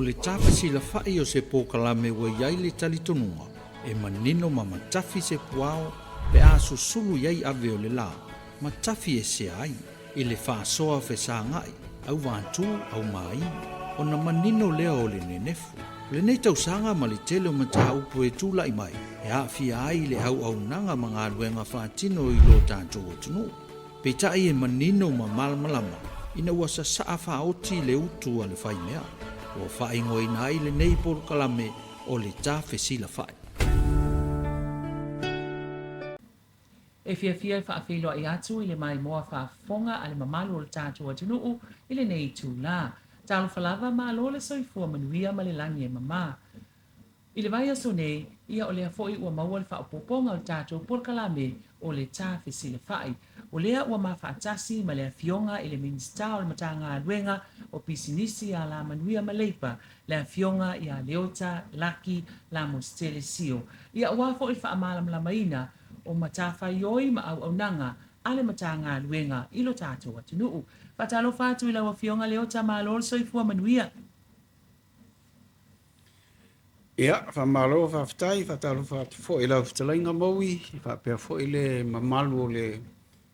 O le ta fesilafai o se polokalame ua i ai le talitonuga e manino ma matafi se puao pe a susulu i ai ave o le la, ma tafi esea ai i le faasoa fesagai, auvatū, aumāi, ona manino lea o le nenefu. O lenei tausaga ma le tele o mataupu e tulai mai e aafia ai le auaunaga ma galuega faatino i lo tatou atunuu. Peitai e manino ma malamalama ina ua sasaa faaoti le utu a le faimea, ua faaigoaina ai lenei polokalame o le Ta Fesilafai. E fiafia e faafeiloai atu i le maimoa faafofoga a le mamalu o le tatou atunuu i lenei itula. Talofa lava, malo le soifua manuia ma le lagi e mama. I le vaiaso nei, ia o lea foi ua maua le faaopoopoga o le tatou polokalame o le Ta Fesilafai. O lea ua ma faatasi ma le Afioga i le Minisita o le Matagaluega o Pisinisi, Alamanuia ma Leipa, le Afioga ia Leota Laki Lamositele Sio. Ia aua foi le faamalamalamaina o matafaioi ma auaunaga a le Matagaluega i lo tatou atunuu. Faatalofa atu i lau Afioga Leota, malo le soifua manuia. Ia, faamalo, faafetai, faatalofa atu foi i lau fetalaiga Maui, faapea foi le mamalu o le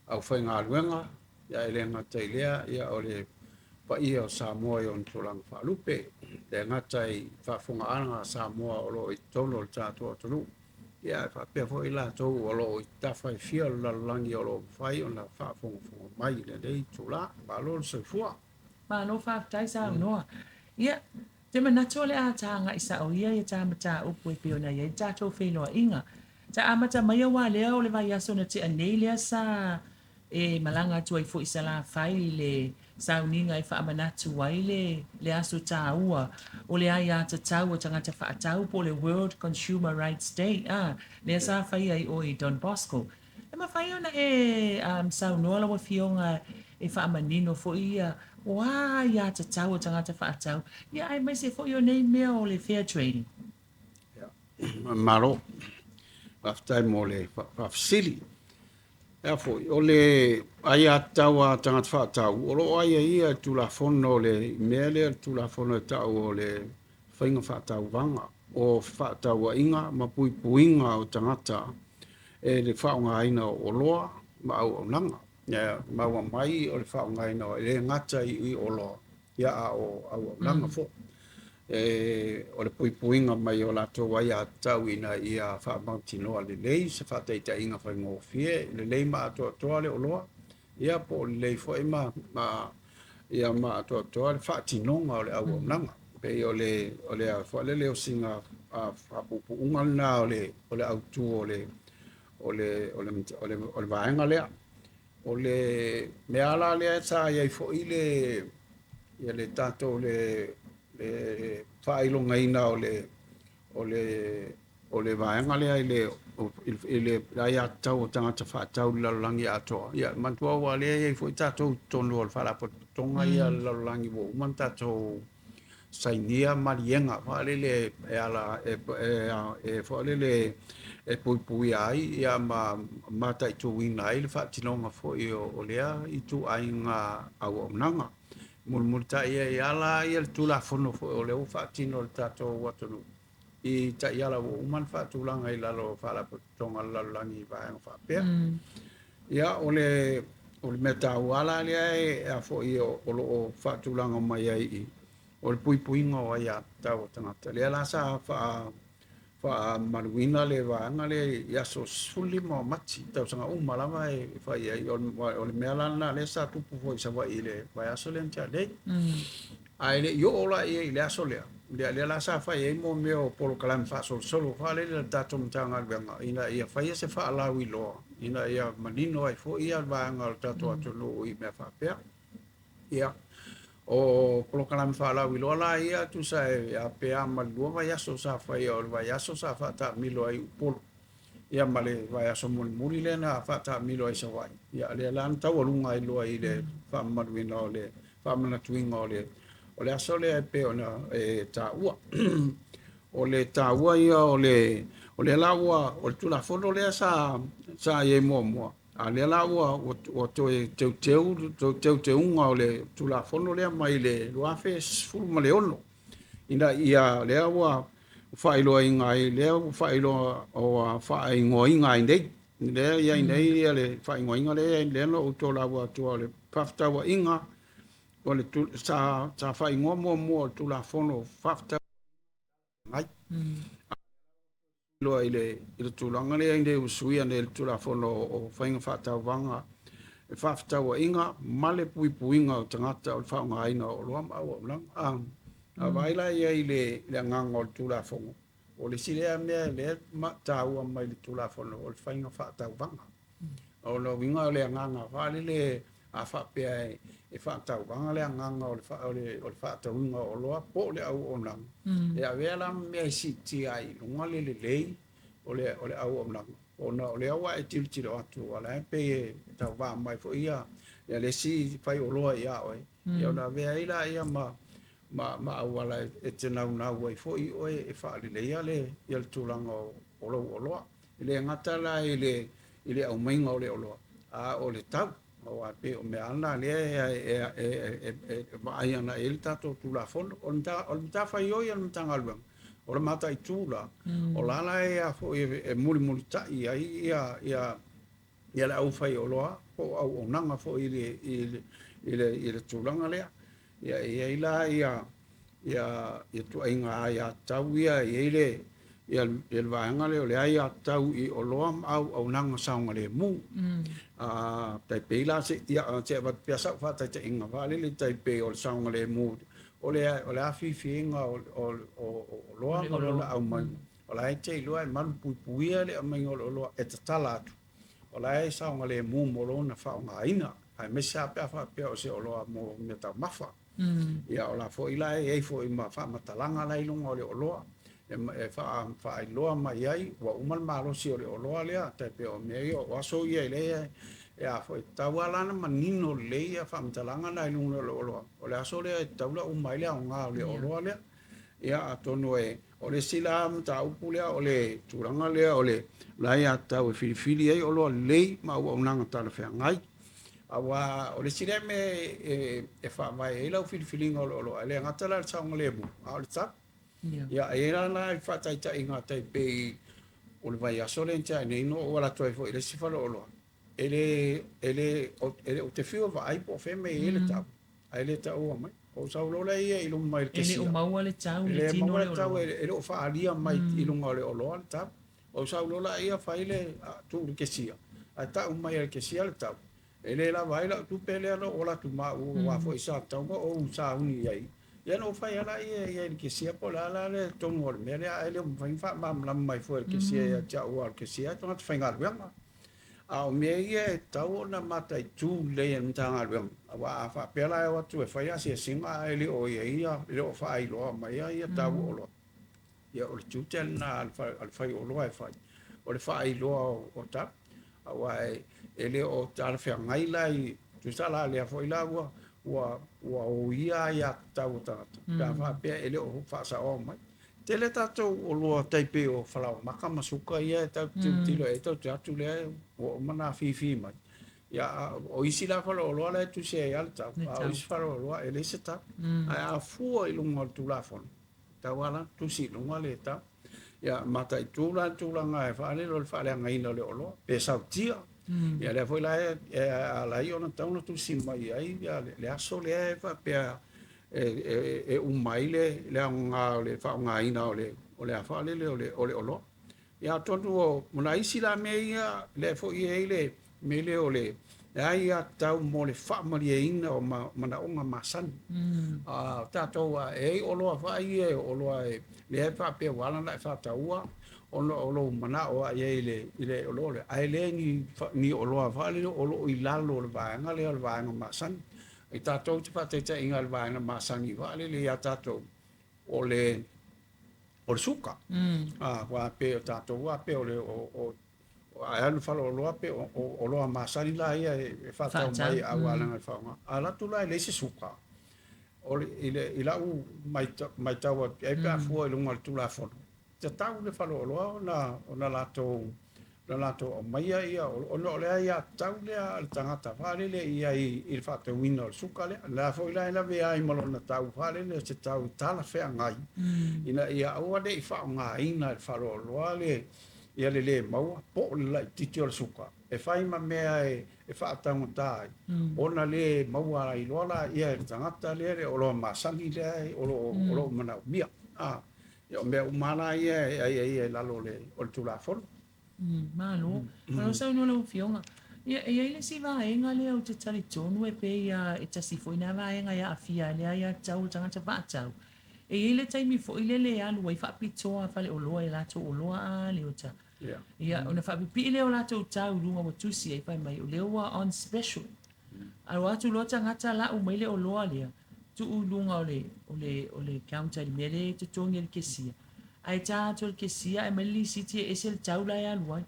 aufaigaluega, ia e le gata i lea, ia o le paia o Samoa i ona tulaga faalupe, e le gata i faafofogaaga a Samoa o lo o i totonu o le tatou atunuu, ia ae faapea foi i latou o lo o i tafa e fia o le lalolagi o lo o mafai ona faafogafoga mai i lenei itula. Malo le soifua. Malo faafetai saunoa. Ia, ou te manatu o le a ta agai sao ia i ta mataupu e pei ona i ai le tatou feiloaiga. Ta amata mai aua lea o le vaiaso na tea nei lea sa e malaga atu ai foi i Salafai i le sauniga e faamanatu ai le le aso taua o le aiatatau a tagata faatau po o le World Consumer Rights Day, a, lea sa faia i o i Don Bosco. E mafai ona e saunoa lau Afioga e faamanino foi ia o a aiatatau a tagata faatau, ia aemaise foi o nei mea o le fair trading. Malo. Faafetai mo le faafesili. Ea foi, o le aiatatau a tagata faatau, o lo o aiaia i le Tulafono o le mea lea, le Tulafono e tau o le Faiga Faatauvaga o Fefaatauaiga ma Puipuiga o Tagata e le faaaogaina o oloa ma auaunaga. E maua mai o le faaaogaina e le gata i oloa, ia a o auaunaga foi. E, o le puipuiga mai o latou aiatatau ina ia faamautinoa lelei se faataitaiga faigofie, lelei ma atoatoa le oloa, ia po o lelei foi ma, ma, ia ma atoatoa le faatinoga o le auaunaga. Pei o le, o le foi lele o sina faapuupuuga lena o le, o le autu o le, o le, o le, o le, o le vaega lea. O le mea la lea sa i ai foi le, ia le tatou le, le faailogaina o le, o le, o le vaega lea i le, i le aiatatau o tagata faatau i le lalolagi atoa. Ia, manatua aua lea e i ai foi tatou i totonu o le Faalapotopotoga ia a le lalolagi ua uma ona tatou sainia maliega foi lele e ala e, e, e foi lele e puipuia ai ia ma mataituina ai le faatinoga foi o, o lea ituaiga auaunaga. Mulimulitai ai ala ia le Tulafono foi o lea ua faatino e le tatou atunuu i taiala ua uma ona faatulaga i lalo o Faalapotopotoga a le Lalolagi i vaega faapea. Ia, o le, o le mea taua la lea e, a foi o, o lo o faatulaga mai ai i, o le puipuiga o aiatatau a tagata. Lea la sa faa, faamamaluina le vaega lea i aso 15 o Mati, tausaga uma lava e fai ai. O le, o le mea la lena lea sa tupu foi i Savaii i le vaiaso lea na tea nei. Ae le i oo la i ai i le aso lea, lea, lea la sa fai ai mo mea o polokalame faasolosolo faalele a le tatou Matagaluega ina ia faia se faalauiloa ina ia manino ai foi le vaega o le tatou atunuu i mea faapea. Ia, o polokalame faalauiloa la ia tusa e a pe a ma le lua vaiaso sa faia, o le vaiaso sa faataamilo ai i Upolu ia ma le vaiaso mulimuli lea na faataamilo ai i Savaii. Ia, lea la na taualuga ai loa i le faamamaluina o le faamanatuina o le o le aso lea e pei ona e taua. O le taua ia o le o lea la ua o le Tulafono lea sa sa i ai muamua, a lea la ua ua toe teuteu teuteuga o le Tulafono lea mai le 2016. Ina ia lea ua faailoaina ai, lea ua faailoa ua faaigoaina ai nei. Lea e i ai nei ia le faaigoaina lea lea na ou tolaua atua o le fefaatauaiga o le sa sa faaigoa muamua o le Tulafono o Fefaatauaiga. Iloa i le tulaga lea i ua suia nei i le Tulafono o Faiga Faatauvaga e Fefaatauaiga ma le Puipuiga o Tagata o le Faaaogaina o Oloa ma Auaunaga. A vaai la i ai i le agaga o le Tulafono, o le isi lea mea lea e taua mai i le Tulafono o le faiga faatauvaga. O le uiga o le agaga faalele a faapea e faatauvaga le agaga o le faatauina o oloa po o le auaunaga, e avea la ma mea e siitia ai i luga le lelei o le auaunaga, ona o lea ua e tilotilo atu o la e pei e tauva mai foi ia le isi faioloa ia oe, ia ona avea ai laia ma auala e te naunau ai foi oe e faaleleia le tulaga o lou oloa. E le gata la i le aumaiga o le oloa, a o le tau. Aua pei o mea lava lea e vaai agai i ai le tatou Tulafono. O le matafaioi a le Matagaluega, o le mataitu la, o la la e mulimulitai ai ia le aufaioloa po o auaunaga foi i le tulaga lea. Ia e i ai la ia ituaiga aiatatau ia, e i ai le vaega lea o le aiatatau i oloa ma auaunaga saogalemu. Tai pei la se avatu pea sau faataitaiga faalele tai pei o le saogalemu, o le afifiina o oloa ma lona aumaiga, o la e te iloa e malupuipuia le aumaiga o le oloa e tatala atu, o la e saogalemu mo lona faaaogaina, aemaise lava pe a faapea o se oloa mo meataumafa. Ia o la foi la e i ai foi ma faamatalaga la i luga o le oloa e faailoa mai ai ua uma le malosi o le oloa lea, tai pei o mea ia o aso ia i lea e a foi tatau lava la ona manino lelei ia faamatalaga na i luga o le oloa, o le aso lea e tatau ona uma ai le aoga o le oloa lea. Ia atonu e o le isi la mataupu lea o le tulaga lea o le aiatatau e filifili ai oloa lelei ma auaunaga talafeagai. Aua o le isi lea mea e faavae ai lau filifiliga o le oloa, e le gata la i le saogalemu, a o le tau. Ia e i ai la nai faataitaiga tai pei o le vaiaso lea na tea nei na ou alu atu ai foi i le isi faleoloa, e le o te fiu e vaai po o fea mea e i ai le tau, ae le taua mai. O sau loa lea i luma i le kesia. E le o maua le tau i le tino o le oloa. E le o faaalia mai i luga o le oloa le tau. O sau loa lea fai le tuu i le kesia, ae tau mai e le kesia le tau. E le lava ai lau tupe lea na ou alu atu ma au aua foi sa tatau ona ou sauni i ai. Ia na ou fai lava lea i ai i le kesia po o le a la le tonu o le mea lea, ae le o mafai ona faamalamalama mai fua e le kesia ia te au aua o le kesia e tagata faigaluega. A o mea ia e tatau ona mataitu lelei e le Matagaluega, aua a faapea la e o atu e fai asiasiga ae le o i ai ia, e le o faailoa mai ia tau o oloa, ia o le tiute lena a le faioloa e fai, o le faailoa o tau. Aua e le o talafeagai la i tusa la lea foi la ua oia aiatatau a tagata, pe a faapea e le o faasaoa mai. Tele tatou oloa tai pei o falaoamata ma suka ia e tatou te tilotilo i ai, tatou te atu lea ua uma ona afifi mai. Ia, o isi la faleoloa la e tusi ai lava le tau, a o isi faleoloa e leai se tau. Ae a fua i luga o le Tulafono, e tatau lava la ona tusi i luga le tau. Ia, mataitu la le tulaga e faalele o le faaleagaina o le oloa, pe sautia. Ia lea foi la e ala ai ona tatau ona tusi mai ai le aso lea e faapea e uma ai le aoga o le faaaogaina o le a faalele o le oloa. Ia atonu o nai isi la mea ia lea foi e i ai le mea lea o le aiatatau mo le faamalieina o manaoga masani. Tatou e ai oloa foi ia oloa lea e faapea ua ala ona e faataua ona o lou manao i ai i le oloa lea, ae le ni oloa faalele o loo i lalo o le vaega lea o le vaega masani. I tatou te faataitaiga i le vaega masani faalele ia tatou o le suka. Aua pei o tatou a pei o le ae alu faleoloa pe o oloa masani la ia e faatau mai aua le faaaoga. A alu atu la e leai se suka, o le i lau matau atu ai pe a fua i luga o le Tulafono, tatau le faleoloa ona latou na latou aumaia ia ona o le aiatatau lea a le tagata faalele i ai i le faatauina o le suka lea. O le a foi la e lavea ai ma lona tau faalele o se tau talafeagai ina ia aua ne i faaaogaina e le faleoloa le ia le lē maua po o le laitiiti o le suka e fai ma mea e faataugata ai ona lē maua ai loa laia e le tagata lea le oloa masani lea o lo o manaomia. Ia o mea uma lava la ia e aiaia i lalo o le Tulafono. Malo. Malo saunoa lau Afioga. Ia, e i ai le isi vaega lea ou te talitonu e pei lava e tasi foi lena vaega e aafia ai le aiatatau o le tagata faatau. E i ai le taimi foi lele e alu ai faapitoa a faleoloa i a latou oloa a Leota. Ia, ona faapipii lea o latou tau i luga ua tusi ai fai mai o lea ua on special. Alu atu loa tagata lau mai le oloa lea, tuu i luga o le, o le, o le counter i le mea lea e totogi e le kesia. Ae ta atu e le kesia ae aumai le lisiti e ese le tau la e alu ai.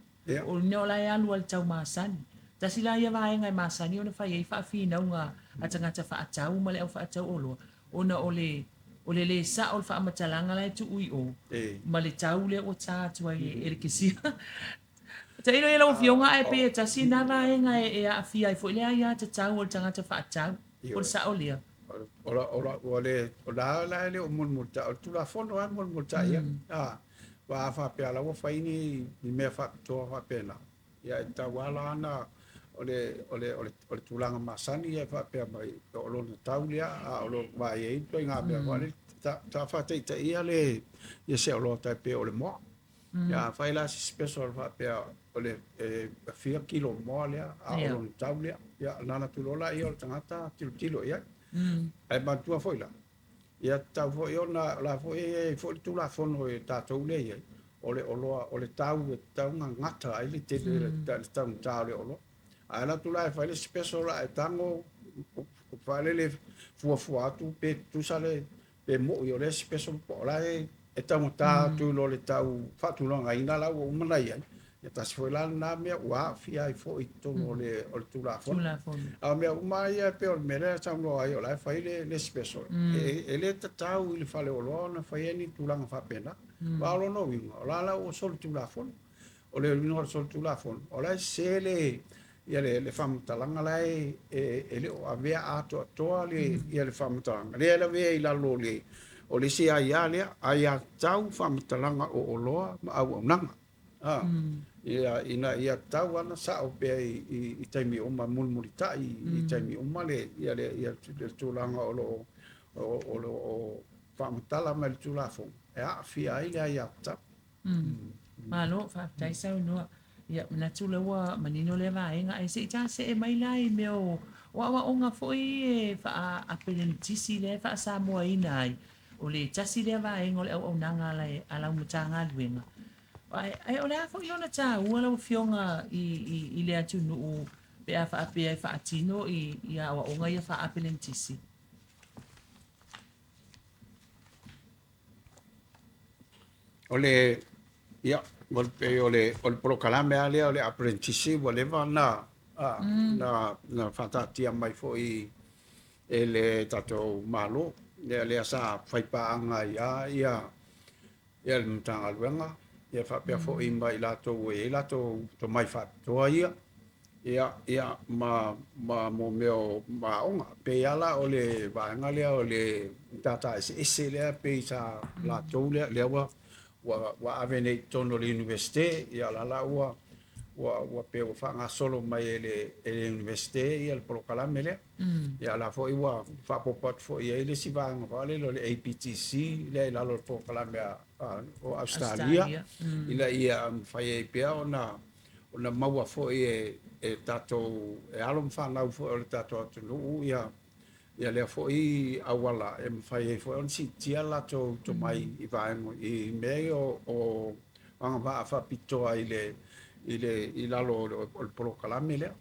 O le la e alu ai le tau masani. Tasi la ia vaega e masani ona fai ai faafinauga a tagata faatau ma le au faatau oloa, ona o le, o le lē sa'o o le faamatalaga la e tuu i o ma le tau lea ua ta atu ai e le kesia. Tailo i ai lau Afioga, ae pei e tasi lena vaega e aafia ai foi le aiatatau a le tagata faatau. Po o le sa'o lea? O la la e le o mulimulitai, o le Tulafono lava e mulimulitai i ai. Aua a faapea la ua fai ni mea faapitoa faapena, ia e tatau lava la ona o le tulaga masani ia e faapea mai o lona tau lea, a o lo o vaai ai ituaiga mea foi lele. Ta faataitaia le se oloa tai pei o le moa. Ia a fai la se special faapea o le e fia kilo moa lea, a o lona tau lea, ia ona alu atu loa lea o le tagata tilotilo i ai. Ae manatua foi la, ia tatau foi ona, o la foi e i ai foi le Tulafono e tatou lea e i ai, o le oloa, o le tau e tatau ona gata ai le tele, le taugata o le oloa. A alu atu la e fai le special ae tago faalele fuafua atu pe tutusa le pe moi o lea special po o la e taugata atu i lo le tau faatulagaina la ua uma ona i ai. Ia tasi foi la lena mea ua aafia ai foi i totonu o le Tulafono. A o mea uma ia e pei o le mea lea e saunoa ai o la e fai le special, e le tatau i le faleoloa ona faia ni tulaga faapena. Aua o lona uiga, o la la ua solitulafono. O le uiga o le solitulafono, o la e sese le ia le faamatalaga la e le o avea atoatoa le ia le faamatalaga lea e lavea i lalo o le isi aia lea, aiatatau faamatalaga o oloa ma auaunaga. Ia ina ia tatau ona sao pea i taimi uma, mulimulitai i taimi uma le ia le tulaga o lo o faamatala mai le Tulafono e aafia ai le aiatatau. Malo, faafetai saunoa. Ia, manatu lea ua manino lea vaega, ae se i ta see mai la i mea o aoaoga foi e faa-aperenitisi lea e faa-Samoaina ai. O le tasi lea vaega o le auaunaga a lau Matagaluega. Ae o le a foi lona taua lau Afioga i le atunuu pe a faapea e faatino i aoaoga ia faa-aperenitisi? O le, ia, pei o le polokalame lava lea o le aperenitisi ua leva ona na faataatia mai foi e le tatou Malo. Lea sa faipaaga ai lava ia le Matagaluega, ia faapea foi ma i latou ua i ai latou tomai faapitoa ia, ia ma mo mea o aoga. Pei lava la o le vaega lea o le matata eseese lea pei sa latou lea, lea ua ave nei i totonu o le Iunivesite, ia o la ua pei ua faagasolo mai e le Iunivesite ia le polokalame lea. Ia o la foi ua faaopoopo atu foi i ai le isi vaega foi lea o le APTC lea i lalo o le polokalame o Ausetalia, ina ia mafai ai pea ona maua foi e tatou, e alo ma fanau foi o le tatou atunuu ia lea foi auala e mafai ai foi ona siitia latou tomai i vaega i mea ia o agavaa faapitoa i lalo o le polokalame lea.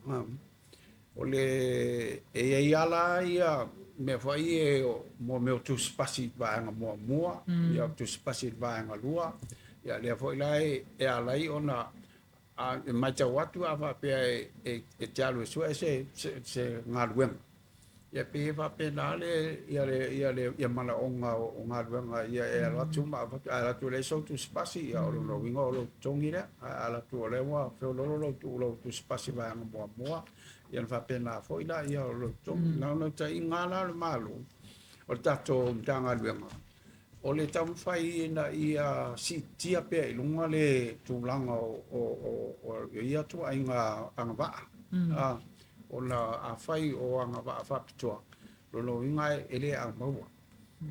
O le e i ai lava ia mea foi ia mo mea o tusipasi i vaega muamua, ia tusipasi i vaega lua, ia lea foi la e ala ai ona e matau atu a faapea e te alu e sue se galuega. Ia pei e faapena le ia le ia le ia manaoga o galuega ia e alu atu ma avatu, a alu atu e leai sou tusipasi, ia o lona uiga o lou totogi lea. Ae a alu atu o lea ua feoloolo lou tuu lou tusipasi vaega muamua, ia ona faapena foi lea o lou totogi. Na ona taiga la o le Malo, o le tatou Matagaluega, o le taumafai ina ia siitia pea i luga le tulaga o ia ituaiga agavaa. Ona afai o agavaa faapitoa, lona uiga e le aumaua.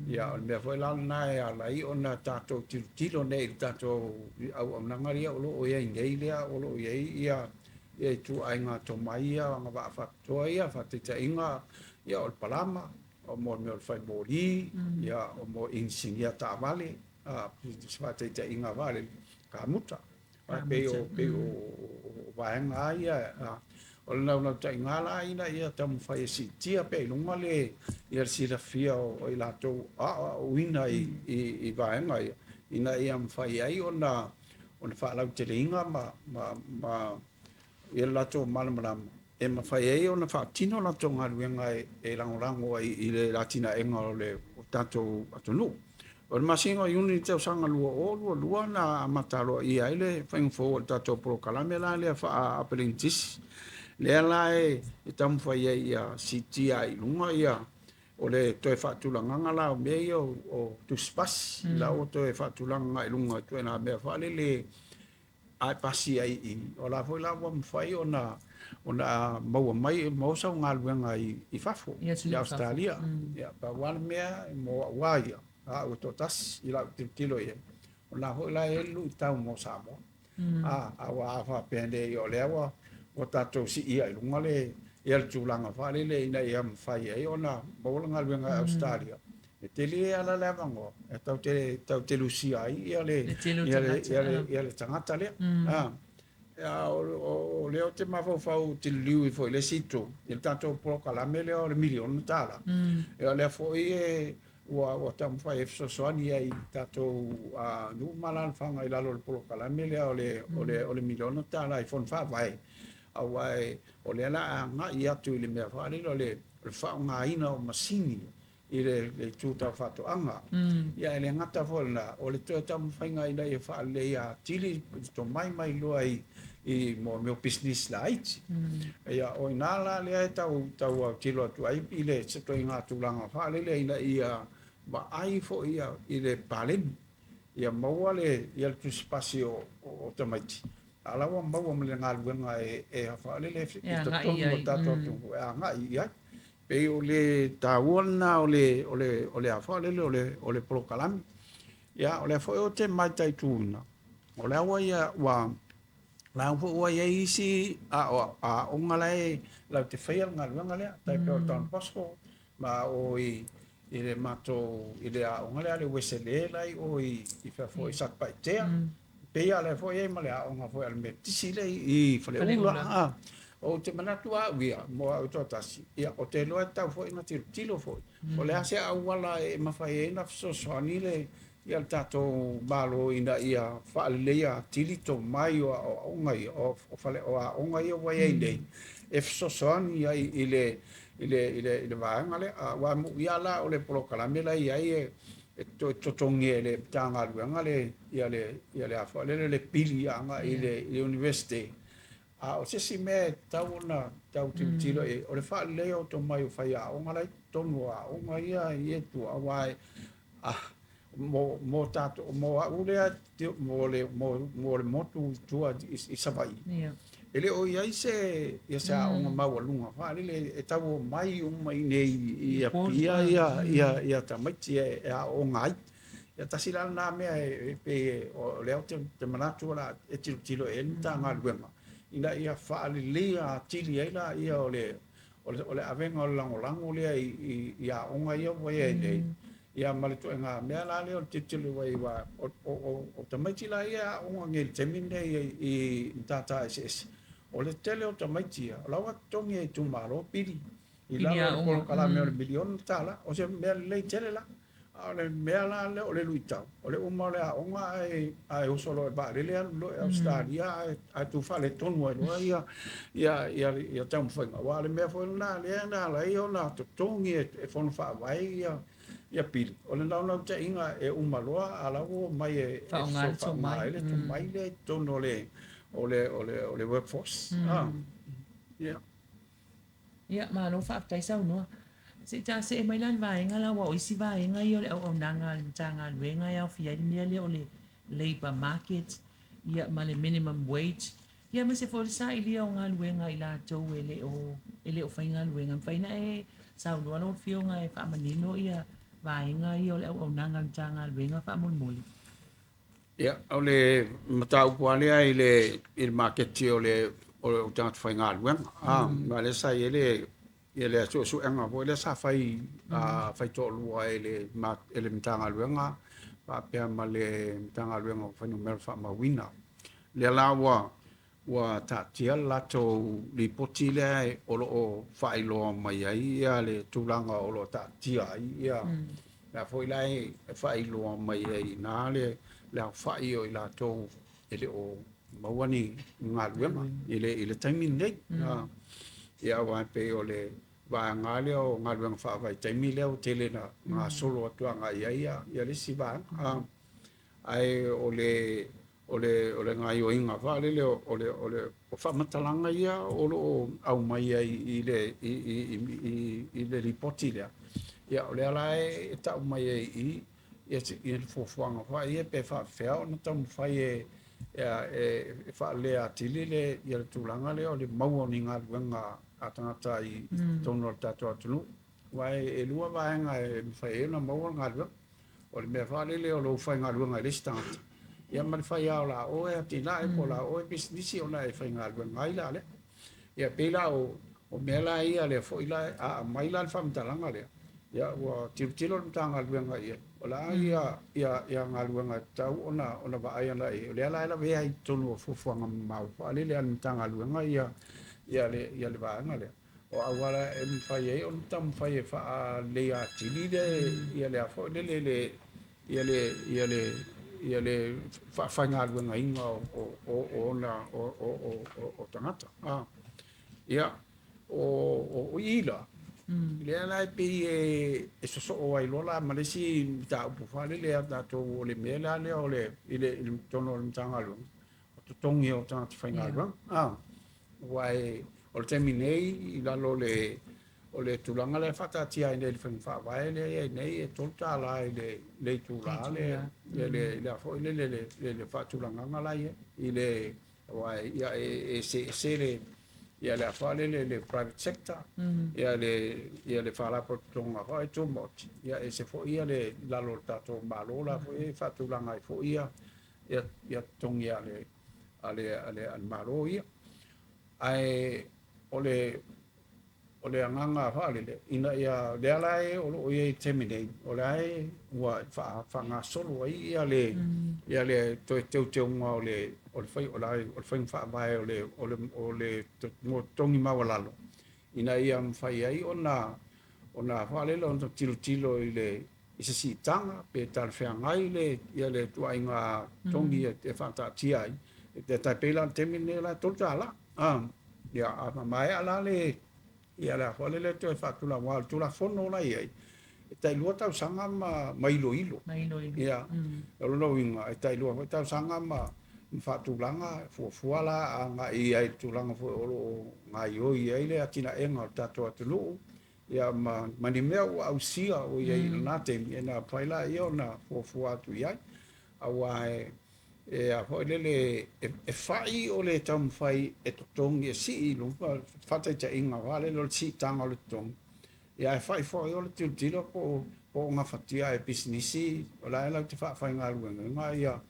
Ia, o le mea foi la lena e ala ai ona tatou tilotilo nei i le tatou auaunaga ia o lo o i ai nei lea o lo o i ai ia ituaiga tomai ia agavaa faapitoa ia, faataitaiga, ia o le palama, o mo le mea o le fai moli, ia o mo inisinia taavale, se faataitaiga lava kamuta. E pei o pei o vaega lava ia, o le naunautaiga la ina ia taumafai e siitia pea i luga le ia le silafia o i latou aoaoina i vaega ia, ina ia mafai ai ona faalauteleina ma ia le latou malamalama e mafai ai ona faatino latou galuega e lagolago ai i le atinaega o le tatou atunuu. O le masina o Iuni i le tausaga 2022 na amata aloaia ai le faiga fou o le tatou polokalame la lea faa-aperenitisi, lea la e taumafai ai ia siitia ai i luga ia o le toe faatulagaga la o mea ia o tusipasi, la ua toe faatulaga i luga i ituaiga mea faalele a e pasi ai i, o la foi la ua mafai ona maua mai maua sau galuega i fafo, i Ausetalia. Ia, pau lava le mea mo au lava ia, au e toatasi i lau tilotilo i ai, o lena foi la e i ai le luitau mo Samoa. Aua a faapea nei o lea ua tatou siia i luga le ia le tulaga faalele ina ia mafai ai ona maua le galuega i Ausetalia, e tele ala le avanoa e tau te lusia ai ia le ia le tagata lea. O lea ou te mafaufau ou te liliu ifo i le isi itu, i le tatou polokalame lea o le miliona tala. O lea foi ua taumafai e fesoasoani ai i tatou nuu ma alaalafaga i lalo o le polokalame lea o le miliona tala i fono faavae, aua o lea la a agai atu i le mea faalele o le faaaogaina o masini i le itu tau faatoaga. Ia e le gata foi i lena, o le toe taumafaiga ina ia faaleleia atili le tomai mai loa i mea o pisinisi laiti. Ia o i ina la lea e tau autilo atu ai i le ituaiga tulaga faalele ina ia vaai foi i le paleni, ia maua le tusipasi o tamaiti, a o la ua maua ma le galuega e faalele i totonu o le tatou atunuu e agai i ai. Pei o le taua lena o le a faalele o le polokalame. Ia o lea foi ou te mataituina, o lea ua ia ua la foi ua i ai isi aoga la e latou te faia le galuega lea, tai pei o le Don Bosco ma o i le matou i le aoga lea a le Uesele la i o i fea foi i Satupaitea. Pei lava o lea foi e i ai ma le aoga foi a le Metotisi lea i Faleula. Ou te manatu au ia, mo au toatasi, ia, ou te iloa e tatau foi ona tilotilo foi. O le a se auala e mafai ai ona fesoasoani le ia le tatou Malo ina ia faaleleia atili tomai o aoaoga ia, o fale o aoga ia ua i ai nei, e fesoasoani ai i le vaega lea. Aua mu'i lava la o le polokalame la e i ai e toe totogia e le Matagaluega le ia le ia le a foi lele le pili agai i le Iunivesite. A o se isi mea e tatau ona tau tilotilo i ai, o le faaleleia o tomai o faiaoga la e i totonu o aoga ia i tua, aua mo tatou, mo au lea, mo le motu i tua i Savaii, e le o i ai se se aoga maualuga faalele e tau omai uma i inei i Apia ia tamaiti e aooga ai. Ia tasi la lena mea e pei o lea ou te manatu o le a e tilotilo i ai le Matagaluega ina ia faaleleia atili ai laia o le avega o le lagolago lea i aoga ia ua i ai nei, ia ma le ituaiga mea la lea o le tilotilo i ai, aua o tamaiti la ia e aooga nei i le taimi lenei i matata eseese, o le tele o tamaiti ia, o la ua totogi e itumalo pili i lalo o le polokalame o le miliona tala, o se mea lelei tele la. A o le mea la lea o le luitau, o le uma o le aoga ae ae uso loa i le vaalele alu loa i Ausetalia ae ae tu faaletonu ai loa ia ia ia ia taumafaiga. Aua o le mea foi lena lea na ala ai ona totogi e e Fono Faavae ia ia pili, o le naunautaiga e uma loa a o la ua omai e e Faaaoga le faaaoga tomai. ai le tomai lea i totonu o le o le o le o le workforce. Ia. Ia, malo faafetai saunoa. Se i ta see mai la i le vaega la, aua o isi vaega ia o le auaunaga a le Matagaluega e aofia ai le mea lea o le labour market, ia ma le minimum wage, ia aemaise foi o le sailia o galuega a i latou e le o e le o faigaluega. E mafai ona e saunoa lau Afioga e faamanino ia vaega ia o le auaunaga a le Matagaluega faamolemole. Ia, o le mataupu lava lea i le i le maketi o le o tagata faigaluega, a, ma lea sa i ai le ia le suesuega foi lea sa fai fai toalua e le e le Matagaluega faapea ma le Matagaluega o Fuainumera Faamauina. Lea la ua ua taatia le latou lipoti lea o lo o faailoa mai ai ia le tulaga o lo o taatia ai ia lea foi la e faailoa mai ai i ina le le aofai o i latou e le o maua ni galuega i le i le taimi lenei. Ia aua e pei o le vaega lea o galuega faavaitaimi lea ua tele ina gasolo atu agai i ai ia le isi vaega. Ae o le o le o le gaoioiga foi lele o le o le o faamatalaga ia o lo o aumai ai i le i i i le lipoti lea, ia o lea la e tau mai ai i i ia le fuafuaga foi ia pe faapefea ona taumafai e e faaleleia atili le ia le tulaga lea o le maua o ni galuega a tagata i totonu o le tatou atunuu. Aua e lua vaega e mafai ai ona maua le galuega. O le mea foi lele o lou faigaluega i le isi tagata, ia ma le fai lava o la oe atinae po o la oe pisinisi ona e faigaluega ai la lea. Ia pei la o o mea la ia lea foi la a aumai la le faamatalaga lea, ia ua tilotilo le Matagaluega i ai, o le a ia ia ia galuega e tatau ona ona vaai agai i ai. O lea la e lavea ai i totonu o fuafuaga mamao faalele a le Matagaluega ia ia le ia le vaega lea. O auala e mafai ai ona taumafai e faaleleia atili le ia le a foi lele le ia le ia le ia le faafaigaluegaina o o o ona o o o o tagata. Ia o o i la lea la e pei e e sosoo ai loa la ma le isi mataupu faalele a tatou o le mea la lea o le i le i totonu o le Matagaluega o totogi o tagata faigaluega. Aua e, o le taimi nei i lalo o le o le tulaga lea e faataatia ai nei i le faiga faavae lea e i ai nei, e $3 i le le itula le le le le a foi le le le le faatulagaga la e i ai i le aua ia e eseese le ia le a foi le le le private sector ia le ia le faalapotopotoga foi tumaoti ia ese foi ia le lalo o le tatou Malo la foi e faatulaga ai foi ia ia ia totogi a le a le a le a le Malo ia. Ae o le o le agaga faalele ina ia lea la e o lo o i ai i le taimi nei, o la e ua faagasolo ai ia le ia le toe teuteuga o le o le fai o le faiga faavae o le o le o le totogi maualalo ina ia mafai ai ona ona faalele ona tilotilo i le i se siitaga pe talafeagai le ia le ituaiga totogi e faataatia ai. E tai pei la o le taimi lenei o la e $3. Ia a faamaea la le ia le a foi lele toe faatulaga aua o le Tulafono la e i ai, e tai 2 tausaga ma ma iloilo. Ma iloilo. Ia, o lona uiga e tai 2 foi tausaga ma ma faatulaga fuafua la agai i ai i le tulaga foi o lo o gaoioi ai le atinaega o le tatou atunuu ia ma ma ni mea ua ausia ua i ai i lena taimi e na mafai laia ona fuafua atu i ai. Aua e e a foi lele e fai o le taumafai e totogi e sii i luga faataitaiga foi lele o le siitaga o le totogi, ia ae fai foi o le tilotilo po po o gafatia e pisinisi o la e latou te faafaigaluegaina ia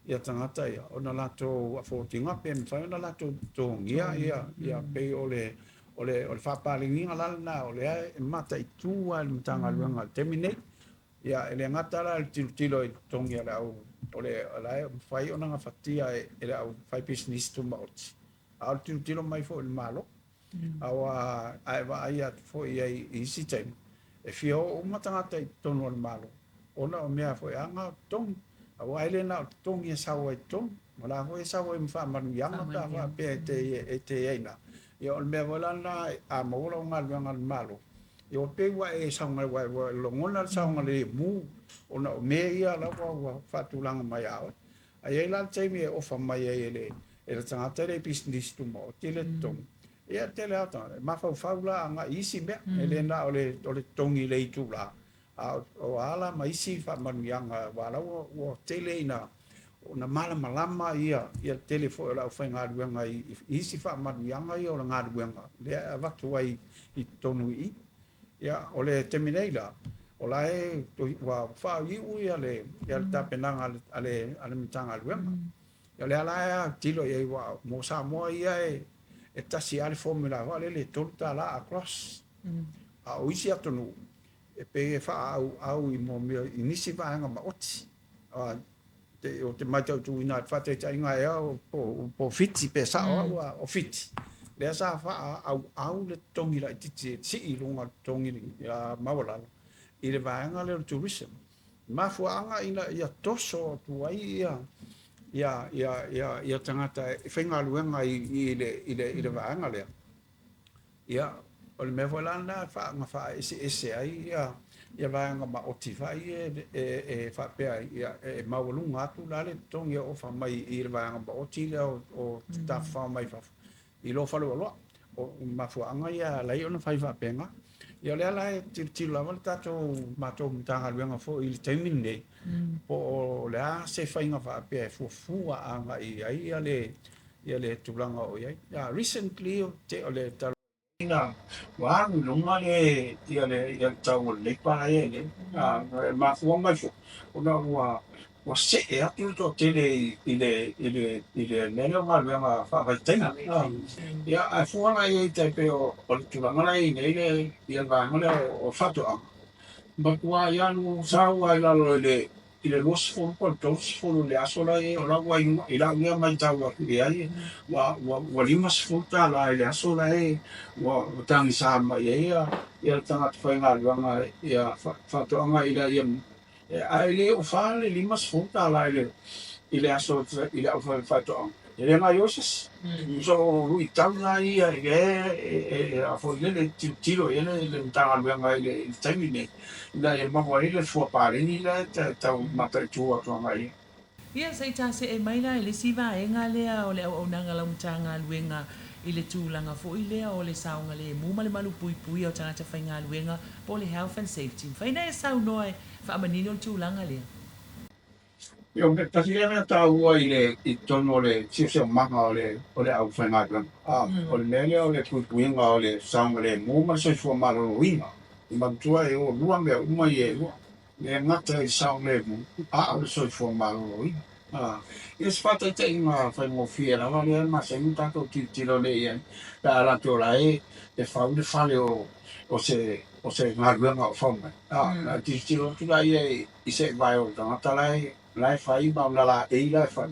ia tagata ia ona latou afford ina pe mafai ona latou totogia ia ia pei o le o le o le faapaleniga la lena o lea e mataitu lava e le Matagaluega i le taimi nei. Ia e le gata la i le tilotilo i totogi o le au o le o la e mafai ona gafatia e le au faipisinisi tumaoti, a o le tilotilo mai foi i le Malo. Aua a e vaai atu foi i ai i isi taimi, e fia oo uma tagata i totonu o le Malo. ona o mea foi a na o totogi. Aua e le na o totogi e sau ai i totonu, o la foi e sau ai ma faamanuiaga pe a faapea e te e te i ai i ina. Ia o le mea foi la lena a maua lau galuega a le Malo, ia ua pei ua e saoga ua logona le saogalemu ona o mea ia lava ua faatulaga mai ia oe. Ae i ai la le taimi e ofa mai ai e le e le tagata lea i pisinisi tumaoti le totogi, ia e tele lava tagata e mafaufau la agai i isi mea, e le na o le o le totogi i le itula, a o a la ma isi faamanuiaga aua la ua tele ina ona malamalama ia ia le tele foi o le aufaigaluega i isi faamanuiaga ia o le galuega lea e avatu ai i totonu i i. Ia, o le taimi nei la, o la e ua faaiu ia le ia le tapenaga a le a le Matagaluega. Ia o lea la e autilo i ai aua mo Samoa ia e tasi lava le formula foi lele e $3 across. A o isi atunuu e pei e faaauau i mea i nisi vaega maoti. Ou te mataituina i le faataitaiga ea po o Fiti pe sao au a o Fiti, lea sa faaauau le totogi laitiiti e sii i luga o le totogi maualalo i le vaega lea o le tourism. Mafuaaga ina ia toso atu ai ia ia ia ia ia tagata e faigaluega i le i le i le vaega lea. Ia, o le mea foi la lena na faaeseese ai ia ia vaega maoti foi ia e faapea ai, ia, e maualuga atu la le totogi e ofa mai i le vaega maoti lea o tafafao mai fafo i lo faleoloa. O mafuaaga ia e ala ai ona fai faapena. Ia o lea la e tilotilo lava le tatou matou Matagaluega foi i le taimi lenei, po o le a se faiga faapea e fuafua agai i ai ia le ia le tulaga o i ai. Recently, o le ina ua alu i luga le ia le ia le tau o le leipa la e i ai nei. E mafua mai foi ona ua ua see atu le toatele i le i le i le mea lea o galuega faavaitaimi. Ia ae fua la i ai tai pei o le tulaga la e i ai nei le ia le vaega lea o faatoaga, matua i alu sau lava i lalo i le i le 20 po o le 30 i le aso la e i ai, o la ua i lau lea matau atu i ai, ua $50 i le aso la e ua tagisa mai ai le tagata faigaluega faatoaga ina ia, ae le oo fa le $50 i le aso i le aufaifaatoaga. E le gaoioi se isi. So, luitau na ia i le foi lele tilotilo i ai le Matagaluega i le taimi lenei, ina ia maua ai le fua paleni lea e tau mataitu atu agai i ai. Ia, se i tasee mai la i le isi vaega lea o le auaunaga a lau Matagaluega i le tulaga foi lea o le saogalemu ma le malupuipuia o tagata faigaluega po o le health and safety. Mafai ona e saunoa e faamanino le tulaga lea? Ia, o le tasi lea mea taua i le i totonu o le siosiomaga o le o le aufaigaluega, o le mea lea o le puipuiga o le saogalemu ma le soifua maloloina. E manatua e o lua mea uma ia e lua, le gata i le saogalemu a o le soifua maloloina. Ia, se faataitaiga faigofie lava lea e masani ona tatou tilotilo nei i ai pe a latou la e fau le fale o se o se galuega o fau mai. Na tilotilo atu la ia i se vae o le tagata la e fai ma ona laei la e fai.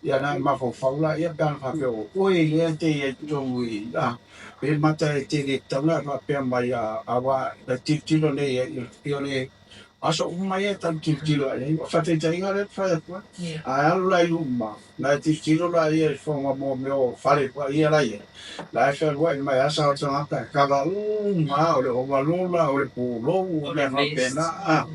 Ia na e mafaufau la ia pe ana faapea o oe lea e te i ai i totonu i i, pe mata e te le tatau ona e faapea mai aua e tilotilo nei i o le aso uma ia e tau tilotilo ai. O faataitaiga lea e fai atu ai. Ae alu la i luma, na e tilotilo la ia i fofoga mo mea o fale paia la e i ai. La e fealuai mai lava sao tagata e kava uma o le ovalola, o le pulou, o mea faapena.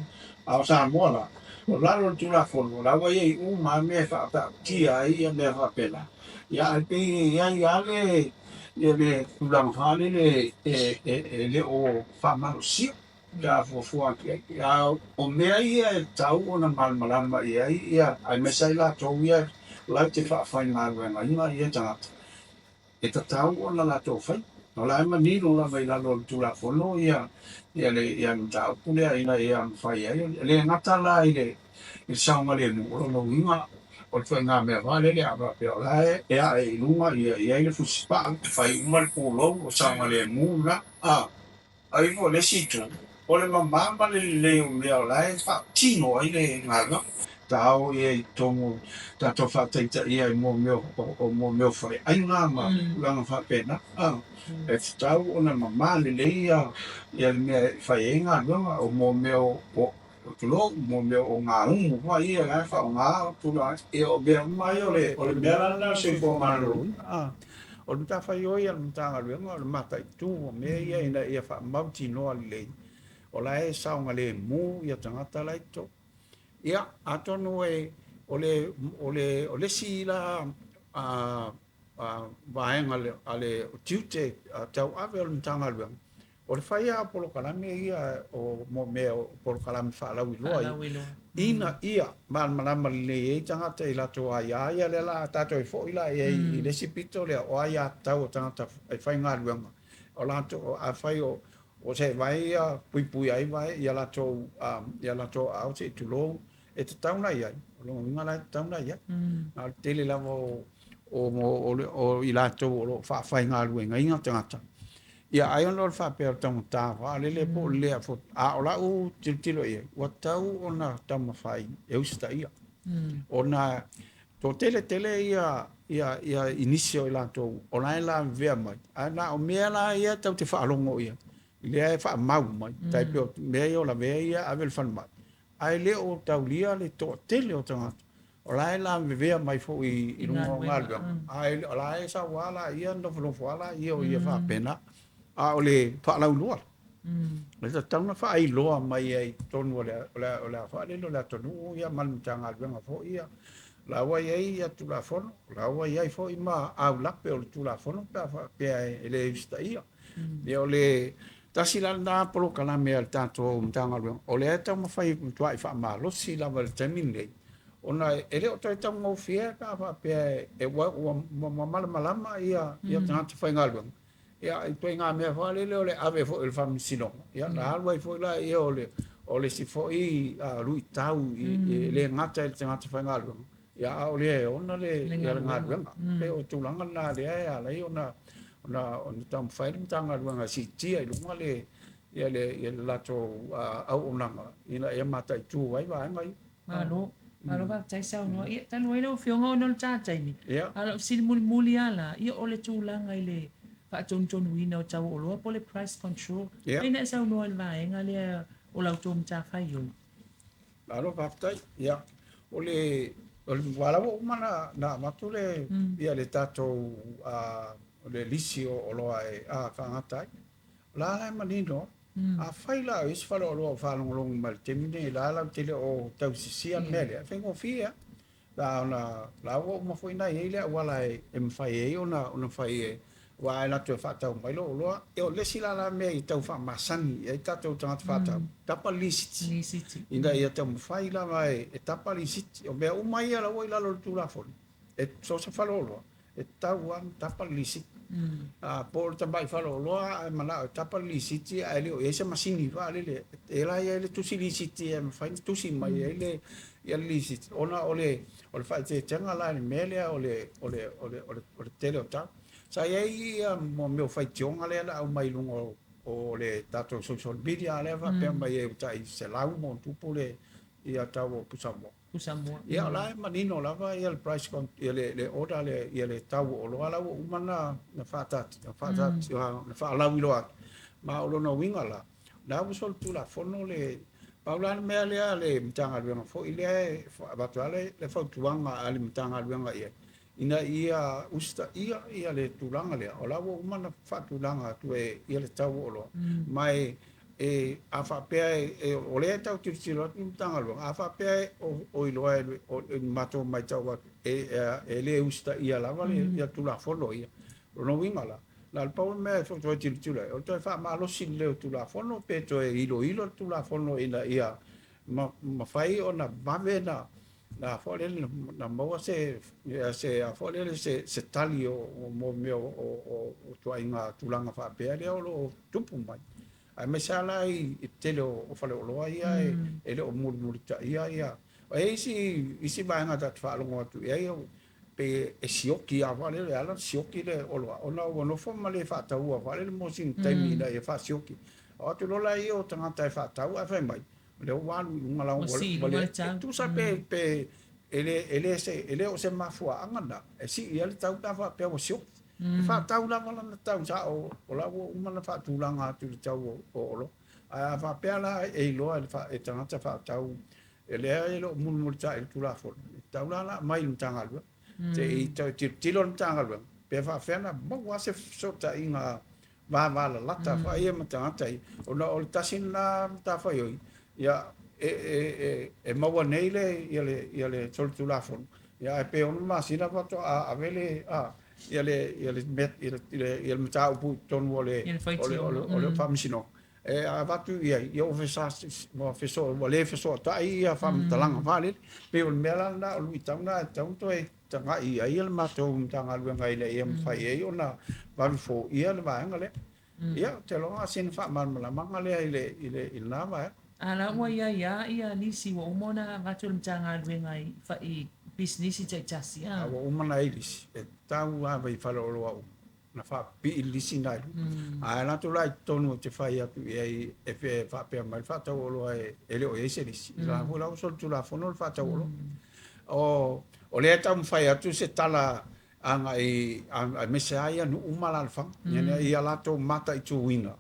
A o Samoa la, o lalo o le Tulafono, o la ua i ai uma lava mea e faataatia ai ia mea faapena. Ia ae pei e i ai lava le le tulaga faalele e le o faamalosia pe a fuafua atu i ai. A o mea ia e tatau ona malamalama i ai ia, aemaise ai latou ia latou te faafaigaluegaina ia tagata. E tatau ona latou faia. O la e manino lava i lalo o le Tulafono ia ia le ia le mataupu lea ina ia mafai ai. E le gata la i le saogalemu, o lona uiga o le ituaiga mea foi lele a faapea o la e ae i luga ia i ai le fusipaa, fai uma le pulou, o saogalemu lena. Ai foi le isi itu, o le mama ma le lelei o mea o la e faatino ai le galuega. Tao ia i totonu tatou faataitaia i mea o mea o faleaiga ma tulaga faapena. E tatau ona mama lelei ia le mea e fai ai galuega o mea o. Tulou, mo mea o gaumu foi ia la e faaaoga tulaga ia, o mea uma ia o le mea la lena o le soifua maloloina. O le matafaioi a le Matagaluega o le mataitu o mea ia ina ia faamautinoa lelei o la e saogalemu ia tagata la i totonu. Ia, atonu e o le o le o le isi la vaega a le tiute tauave o le Matagaluega, o le fai lava o polokalame ia o mo mea o polokalame faalauiloa ia, ina ia malamalama lelei ai tagata i latou aia ia lea la tatou e foi la i ai i le isi pito lea o aiatatau a tagata e faigaluega o latou afai o se vae ia puipui ai vae ia latou ia latou aao se i tulou e tatau ona i ai. O lona uiga la e tatau ona i ai. Na o le tele lava o i latou o lo o faafaigaluegaina tagata. Ia ai ona o le faapea o le taugata faalele po o le lea a o lau tilotilo i ai, ua tatau ona taumafai e usitaia. Ona toatele tele ia i nisi o i latou o la e lavevea mai, ae na o mea la ia tatou te faalogo i ai, lea e faamau mai, tai pei o mea ia o lavea ia ave i le falemai, ae le o taulia le toatele o tagata o la e lavevea mai foi i luga o galuega, ae o la e sau lava laia nofonofo lava laia o ia faapena. A o le faalauiloa, e tatau ona faailoa mai ai i totonu o le faalele o le atunuu ia ma le Matagaluega foi ia. O la ua i ai ia Tulafono, o la ua i ai foi ma aulape o le Tulafono pe a faapea e le usitaia. Ia o le tasi la lena polokalame a le tatou Matagaluega, o lea e taumafai e matuai faamalosi lava i le taimi lenei, ona e le o toe taugofie pe a faapea e ua malamalama ia tagata faigaluega. Ia, i ituaiga mea foi lele o le ave foi o le faamasinoga, ia na alu ai foi laia o le isi foi luitau e le gata i le tagata faigaluega, ia a o le ona le galuega. Pei o tulaga lena lea e ala ai ona taumafai le Matagaluega e siitia i luga le latou auaunaga ina ia mataitu ai vaega ia. Malo, malo faafetai saunoa. Ia, talu ai lau Afioga ona o le ta taimi, a o lau fesili mulimuli lava la, ia o le tulaga i le faatonutonuina o tau o oloa po o le price control. Pei ona e saunoa i le vaega lea o la outou matafaioi. Malo faafetai. Ia, o le ua la ua uma na avatu le ia le tatou le lisi o oloa e faagata ai. O la la e manino, afai la o isi faleoloa o faalogologo mai i le taimi lenei, la latou te le o tausisia le mea lea, e faigofie lava. La ona la ua uma foi ona i ai le auala e mafai ai ona fai e aua e latou e faatau mai lou oloa. O le isi la mea i tau faamasani i ai tatou tagata faatau, tapa le lisiti. Ina ia taumafai lava e tapa lisiti. O mea uma ia la ua i lalo o le Tulafono, e so o se faleoloa, e tatau lava ona tapa le lisiti. Po o le tamai faleoloa ae manao e tapa le lisiti ae le o i ai se masini faalele, e la i ai le tusi lisiti e mafai ona tusi mai ai le lisiti, ona o le faaeteetega la i le mea lea o le tele o tau. Sa i ai ia mea o faitioga lea na aumai i luga o le tatou social media lea faapea mai ai ua tai 100+ le ia tau o pusamoa. Ia o la e manino lava ia le price ia le order ia le tau o oloa la ua uma na faalauiloa atu. Ma o lona uiga la, la ua solitulafono le pau la le mea lea le Matagaluega foi lea e avatu le fautuaga a le Matagaluega i ai, ina ia usitaia ia le tulaga lea, o la ua uma na faatulaga atu e ia le tau o oloa. Ma e a faapea o lea e tau tilotilo atu le Matagaluega, a faapea o iloa e matou matau atu e le usitaia lava le Tulafono ia. O lona uiga la, na o le pau le mea e toe tilotilo ai, o le toe faamalosi lelei o Tulafono pe toe iloilo le Tulafono ina ia mafai ona vave na na maua se tali o mea o ituaiga tulaga faapea lea o lo o tupu mai. Aemaise lava la i le tele o faleoloa ia e le o mulimulitaia ia. O isi vaega tatou te faalogo atu i ai, pe e sioki lava faalele, e ala ona sioki le oloa, ona ua nofo ma le faataua faalele mo sina taimi ina ia faasioki. O atu loa la ia o tagata e faatau ae fai mai, o lea ua alu i luga la ua tusa pe e le o se mafuaaga na e sii ai le tau pe a faapea ua sioki. E faatau lava lana tau sao o la ua uma na faatulaga atu i le tau o oloa. Ae a faapea la e iloa e tagata faatau e leai e le o mulimulitai i le Tulafono, e tatau la ona aumai i le Matagaluega. Se i toe tilotilo le Matagaluega pe faapefea ona maua se fesootaiga vavalalata foi ia ma tagata ia, ona o le tasi lena matafaioi, ia, e maua nei le, ia le, ia le solitulafono, ia, ae pe 6 masina faatoa ave le, a, ia le, ia le, ia le, ia le mataupu i totonu o le, o le, o le Faamasinoga. E avatu i ai, ia ua ua ua le fesootai ia faamatalaga faalele. Pei o le mea la lena o luitau lena e tatau ona toe tagai i ai le matou Matagaluega ina ia mafai ai ona vave foia le vaega lea. Ia, ou te iloa sina faamalamalamaga lea i le, i le, i lena vaega. A la ua i ai lava ia lisi ua uma ona avatu e le Matagaluega i, i pisinisi taitasi, a? A ua uma ona i ai lisi, e tatau lava i faleoloa uma na faapipii le lisi na i luga. Ae alu atu la i totonu ou te fai atu i ai e faapea mai le faatau oloa e le o i ai se lisi. I la foi la ua solitulafono le faatau oloa. O lea e taumafai atu se tala agai aemaise lava ia nuu ma alaalafaga ina ia latou mataituina.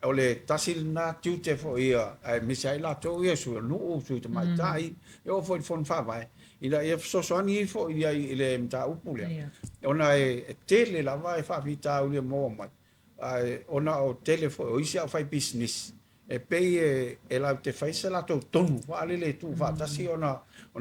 O le tasi lena tiute foi ia, aemaise ai latou ia sui o nuu, sui tamaitai, e oo foi i le fono faavae, ina ia fesoasoani ifo i ai i le mataupu lea, ona e tele lava e faafitauli e maua mai, ae ona o tele foi o isi aufaipisinisi, e pei e latou te fai se latou tonu faalele e tuufaatasi ona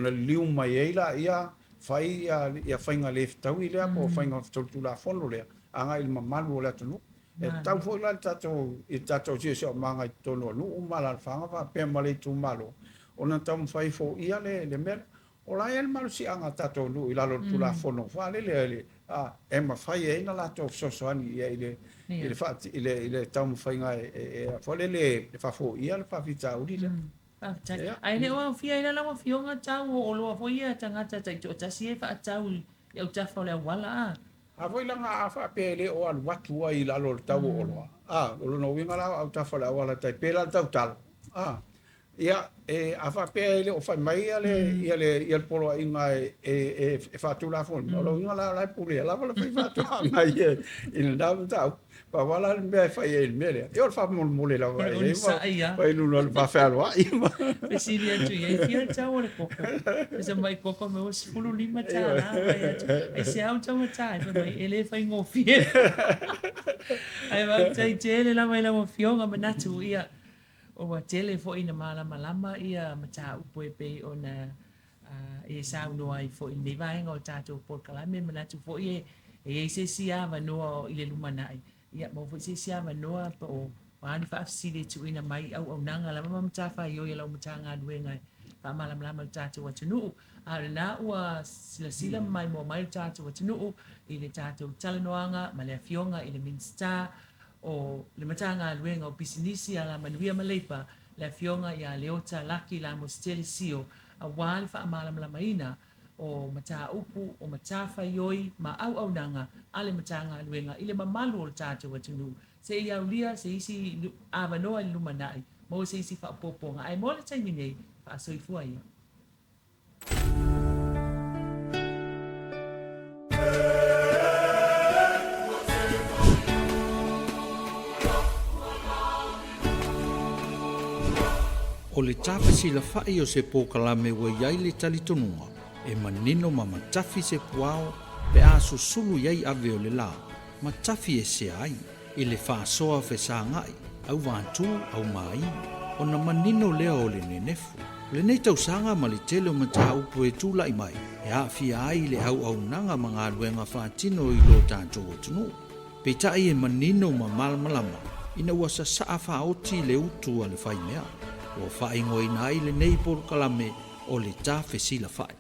liliu mai ai laia fai ia faiga le fetaui lea po o faiga solitulafono lea agai i le mamalu o le atunuu. E tatau foi la i le tatou i le tatou siosiomaga i totonu o nuu ma alaalafaga faapea ma le itumalo ona taumafai foia le le mea lea. O la e i ai le malosiaga a tatou nuu i lalo o le Tulafono faalele le a e mafai ai ona latou fesoasoani i ai i le i le i le i le taumafaiga e e foi lele e faafoia le faafitauli lea. Faafetai. Ae le o aofia ai la lau Afioga tau o oloa foi ia a tagata taitoatasi ia e faatau i autafa o le auala a? A foi la a faapea e le o alu atu ai i lalo o le tau o oloa, a, o lona uiga la o autafa o le auala tai pei la le tautalo, a, ia, e, a faapea e le o fai mai ia le, ia le, ia le poloaiga e, e, e, e faatulafonoina, o lona uiga la o la e pulea lava le faifaatoaga ia i lena mataupu. Pau lava la le mea e fai ai i le mea lea, ia o le faamolemole lava i ai ma fai i luga o le faafealoai. Fesili atu i ai, fia le tau o le koko? Pesa mai koko me ua $15 fai atu. Aisea ua taugata ai? Fai mai, e le faigofie. Ae faafetai tele lava i lau Afioga, manatu ia ua tele foi ina malamalama ia mataupu e pei ona e saunoa ai foi i lenei vaega o le tatou polokalame. Manatu foi e i ai se isi avanoa i le lumanai, ia maua foi se isi avanoa po o a ni faafesili e tuuina mai i auaunaga lava ma matafaioi a lau Matagaluega e faamalamalama i le tatou atunuu. A o lena ua silasila ma maimoa mai le tatou atunuu i le tatou talanoaga ma le Afioga i le Minisita o le Matagaluega o Pisinisi, Alamanuia ma Leipa, le Afioga ia Leota Laki Lamositele Sio, aua le faamalamalamaina o mataupu o matafaioi ma auaunaga a le Matagaluega i le mamalu o le tatou atunuu. Se i aulia se isi avanoa i le lumanai, maua se isi faaopoopoga, ae mo le taimi nei, faasoifua ia. O le tafesilafa'i o se polokalame ua i ai le talitonuga e manino ma matafi se puao pe a susulu i ai ave o le la, matafi e sea ai i le faasoa fesaga'i, auvatū, aumāi, ona manino lea o le nenefu. O lenei tausaga ma le tele o mataupu e tula'i mai e aafia ai le auaunaga ma galuega faatino i lo tatou atunuu. Peitai e manino ma malamalama ina ua sasaa faaoti le utu a le faimea, ua faaigoaina ai lenei polokalame o le tafesilafa'i.